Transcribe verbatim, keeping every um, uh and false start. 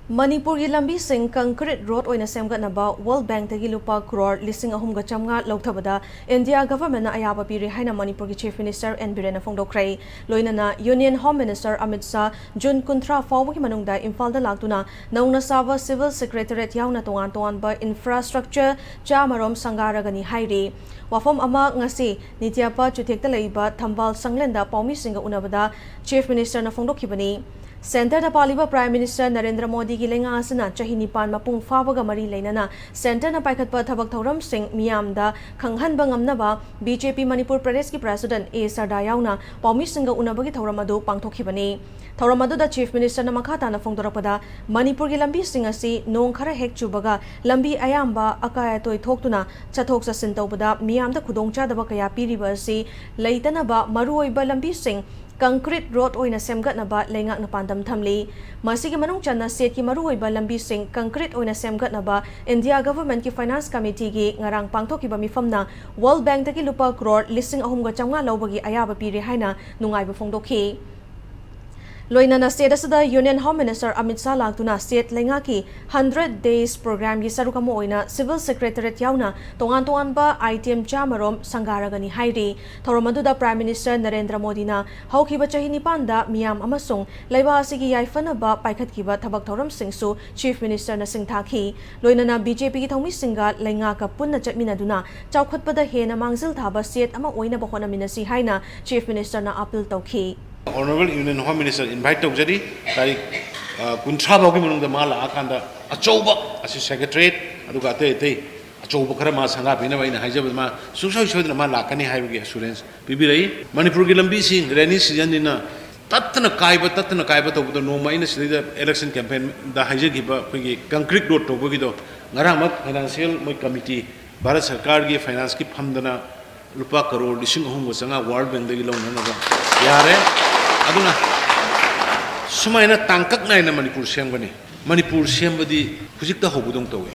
ꯃꯅꯤꯄꯨꯔꯒꯤ ꯂꯝꯕꯤꯁꯤꯡ concrete road ꯑꯣꯏꯅ ꯁꯦꯝꯒꯠꯅꯕ World Bankꯇꯒꯤ ꯂꯨꯄꯥ ꯀ꯭ꯔꯣꯔ ꯂꯤꯁꯤꯡ ꯑꯍꯨꯝꯒ ꯆꯥꯝꯃꯉꯥ ꯂꯧꯊꯕꯗ India Governmentꯅ ꯑꯌꯥꯕ ꯄꯤꯔꯦ ꯍꯥꯏꯅ ꯃꯅꯤꯄꯨꯔꯒꯤ Chief Minister ꯑꯦꯟ ꯕꯤꯔꯦꯟꯅ ꯐꯣꯡꯗꯣꯛꯈ꯭ꯔꯦ꯫ ꯂꯣꯏꯅꯅ Union Home Minister Amit Shah June ꯀꯨꯟꯊ꯭ꯔꯥ ꯐꯥꯎꯕꯒꯤ ꯃꯅꯨꯡꯗ ꯏꯝꯐꯥꯜꯗ ꯂꯥꯛꯇꯨꯅ ꯅꯧꯅ ꯁꯥꯕ Civil Secretariat ꯌꯥꯎꯅ ꯇꯣꯉꯥꯟ ꯇꯣꯉꯥꯟꯕ infrastructure ꯆꯥꯃꯔꯣꯝ ꯁꯪꯒꯥꯔꯒꯅꯤ ꯍꯥꯏꯔꯤ꯫ ꯋꯥꯐꯝ ꯑꯃ ꯉꯁꯤ ꯅꯤꯇ꯭ꯌꯥꯄꯥ ꯆꯨꯊꯦꯛꯇ ꯂꯩꯕ ꯊꯝꯕꯥꯜ ꯁꯪꯂꯦꯟꯗ ꯄꯥꯎꯃꯤꯁꯤꯡꯒ ꯎꯅꯕꯗ Chief Ministerꯅ ꯐꯣꯡꯗꯣꯛꯈꯤꯕꯅꯤ꯫ Centreꯗ ꯄꯥꯜꯂꯤꯕ Prime Minister ꯅꯔꯦꯟꯗ꯭ꯔ ꯃꯣꯗꯤꯒꯤ ꯂꯩꯉꯥꯛ ꯑꯁꯤꯅ ꯆꯍꯤ ꯅꯤꯄꯥꯟ ꯃꯄꯨꯡ ꯐꯥꯕꯒ ꯃꯔꯤ ꯂꯩꯅꯅ Centreꯅ ꯄꯥꯏꯈꯠꯄ ꯊꯕꯛ ꯊꯧꯔꯝꯁꯤꯡ ꯃꯤꯌꯥꯝꯗ ꯈꯪꯍꯟꯕ ꯉꯝꯅꯕ B J P ꯃꯅꯤꯄꯨꯔ ꯄ꯭ꯔꯗꯦꯁꯀꯤ President ꯑꯦ ꯁꯔꯗꯥ ꯌꯥꯎꯅ ꯄꯥꯎꯃꯤꯁꯤꯡꯒ ꯎꯅꯕꯒꯤ ꯊꯧꯔꯝ ꯑꯗꯨ ꯄꯥꯡꯊꯣꯛꯈꯤꯕꯅꯤ꯫ ꯊꯧꯔꯝ ꯑꯗꯨꯗ Chief Ministerꯅ ꯃꯈꯥ ꯇꯥꯅ ꯐꯣꯡꯗꯣꯔꯛꯄꯗ, ꯃꯅꯤꯄꯨꯔꯒꯤ ꯂꯝꯕꯤꯁꯤꯡ ꯑꯁꯤ ꯅꯣꯡ ꯈꯔ ꯍꯦꯛ ꯆꯨꯕꯒ ꯂꯝꯕꯤ ꯑꯌꯥꯝꯕ ꯑꯀꯥꯏ ꯑꯇꯣꯏ ꯊꯣꯛꯇꯨꯅ ꯆꯠꯊꯣꯛ ꯆꯠꯁꯤꯟ ꯇꯧꯕꯗ ꯃꯤꯌꯥꯝꯗ ꯈꯨꯗꯣꯡꯆꯥꯗꯕ ꯀꯌꯥ ꯄꯤꯔꯤꯕ ꯑꯁꯤ ꯂꯩꯇꯅꯕ ꯃꯔꯨꯑꯣꯏꯕ ꯂꯝꯕꯤꯁꯤꯡ concrete road ꯑꯣꯏꯅ ꯁꯦꯝꯒꯠꯅꯕ ꯂꯩꯉꯥꯛꯅ ꯄꯥꯟꯗꯝ ꯊꯝꯂꯤ꯫ ꯃꯁꯤꯒꯤ ꯃꯅꯨꯡ ꯆꯟꯅ ꯁ꯭ꯇꯦꯠꯀꯤ ꯃꯔꯨꯑꯣꯏꯕ ꯂꯝꯕꯤꯁꯤꯡ concrete ꯑꯣꯏꯅ ꯁꯦꯝꯒꯠꯅꯕ India Governmentꯀꯤ Finance Committeeꯒꯤ ꯉꯔꯥꯡ ꯄꯥꯡꯊꯣꯛꯈꯤꯕ ꯃꯤꯐꯝꯅ World Bankꯇꯒꯤ ꯂꯨꯄꯥ ꯀ꯭ꯔꯣꯔ ꯂꯤꯁꯤꯡ ꯑꯍꯨꯝꯒ ꯆꯥꯝꯃꯉꯥ ꯂꯧꯕꯒꯤ ꯑꯌꯥꯕ ꯄꯤꯔꯦ ꯍꯥꯏꯅ ꯅꯨꯡꯉꯥꯏꯕ ꯐꯣꯡꯗꯣꯛꯈꯤ꯫ ꯂꯣꯏꯅꯅ ꯁ꯭ꯇꯦꯠ ꯑꯁꯤꯗ Union Home Minister Amit Shah ꯂꯥꯛꯇꯨꯅ ꯁ꯭ꯇꯦꯠ ꯂꯩꯉꯥꯛꯀꯤ hundred days programmeꯒꯤ ꯁꯔꯨꯛ ꯑꯃ ꯑꯣꯏꯅ Civil Secretariat ꯌꯥꯎꯅ ꯇꯣꯉꯥꯟ ꯇꯣꯉꯥꯟꯕ item ꯆꯥꯃꯔꯣꯝ ꯁꯪꯒꯥꯔꯒꯅꯤ ꯍꯥꯏꯔꯤ꯫ ꯊꯧꯔꯝ ꯑꯗꯨꯗ Prime Minister ꯅꯔꯦꯟꯗ꯭ꯔ ꯃꯣꯗꯤꯅ ꯍꯧꯈꯤꯕ ꯆꯍꯤ ꯅꯤꯄꯥꯟꯗ ꯃꯤꯌꯥꯝ ꯑꯃꯁꯨꯡ ꯂꯩꯕꯥꯛ ꯑꯁꯤꯒꯤ ꯌꯥꯏꯐꯅꯕ ꯄꯥꯏꯈꯠꯈꯤꯕ ꯊꯕꯛ ꯊꯧꯔꯝꯁꯤꯡꯁꯨ Chief Ministerꯅ ꯁꯤꯡꯊꯥꯈꯤ꯫ ꯂꯣꯏꯅꯅ B J Pꯒꯤ ꯊꯧꯃꯤꯁꯤꯡꯒ ꯂꯩꯉꯥꯛꯀ ꯄꯨꯟꯅ ꯆꯠꯃꯤꯟꯅꯗꯨꯅ ꯆꯥꯎꯈꯠꯄꯗ ꯍꯦꯟꯅ ꯃꯥꯡꯖꯤꯜ ꯊꯥꯕ ꯁ꯭ꯇꯦꯠ ꯑꯃ ꯑꯣꯏꯅꯕ ꯍꯣꯠꯅꯃꯤꯟꯅꯁꯤ ꯍꯥꯏꯅ Chief Ministerꯅ appeal ꯇꯧꯈꯤ꯫ Honourable Union Home Minister invite ꯇꯧꯖꯔꯤ꯫ ꯇꯥꯔꯤꯛ, ꯑ, ꯀꯨꯟꯊ꯭ꯔꯥ ꯐꯥꯎꯒꯤ ꯃꯅꯨꯡꯗ ꯃꯥ ꯂꯥꯛꯑꯀꯥꯟꯗ ꯑꯆꯧꯕ ꯑꯁꯤ Secretariat, ꯑꯗꯨꯒ ꯑꯇꯩ ꯑꯇꯩ ꯑꯆꯧꯕ ꯈꯔ ꯃꯥ ꯁꯪꯒꯥꯕꯤꯅꯕ ꯑꯩꯅ ꯍꯥꯏꯖꯕꯗ ꯃꯥ ꯁꯨꯡꯁꯣꯏ ꯁꯣꯏꯗꯅ ꯃꯥ ꯂꯥꯛꯀꯅꯤ ꯍꯥꯏꯕꯒꯤ assurance ꯄꯤꯕꯤꯔꯛꯏ꯫ ꯃꯅꯤꯄꯨꯔꯒꯤ ꯂꯝꯕꯤꯁꯤ rainy seasonꯅꯤꯅ ꯇꯠꯇꯅ ꯀꯥꯏꯕ, ꯇꯠꯇꯅ ꯀꯥꯏꯕ ꯇꯧꯕꯗ ꯅꯣꯡꯃ ꯑꯩꯅ ꯁꯤꯗꯩꯗ election campaignꯗ ꯍꯥꯏꯖꯈꯤꯕ ꯑꯩꯈꯣꯏꯒꯤ concrete road ꯇꯧꯕꯒꯤꯗꯣ ꯉꯔꯥꯡꯃꯛ financial ꯃꯣꯏ committee, ꯚꯥꯔꯠ ꯁꯔꯀꯥꯔꯒꯤ financeꯀꯤ fundꯅ ꯂꯨꯄꯥ ꯀꯔꯣꯔ ꯂꯤꯁꯤꯡ ꯑꯍꯨꯝꯒ ꯆꯥꯝꯃꯉꯥ World Bankꯗꯒꯤ ꯂꯧꯅꯅꯕ ꯌꯥꯔꯦ꯫ ꯑꯗꯨꯅ ꯁꯨꯃꯥꯏꯅ ꯇꯥꯡꯀꯛ ꯅꯥꯏꯅ ꯃꯅꯤꯄꯨꯔ ꯁꯦꯝꯒꯅꯤ꯫ ꯃꯅꯤꯄꯨꯔ ꯁꯦꯝꯕꯗꯤ ꯍꯧꯖꯤꯛꯇ ꯍꯧꯕꯗꯧ ꯇꯧꯏ꯫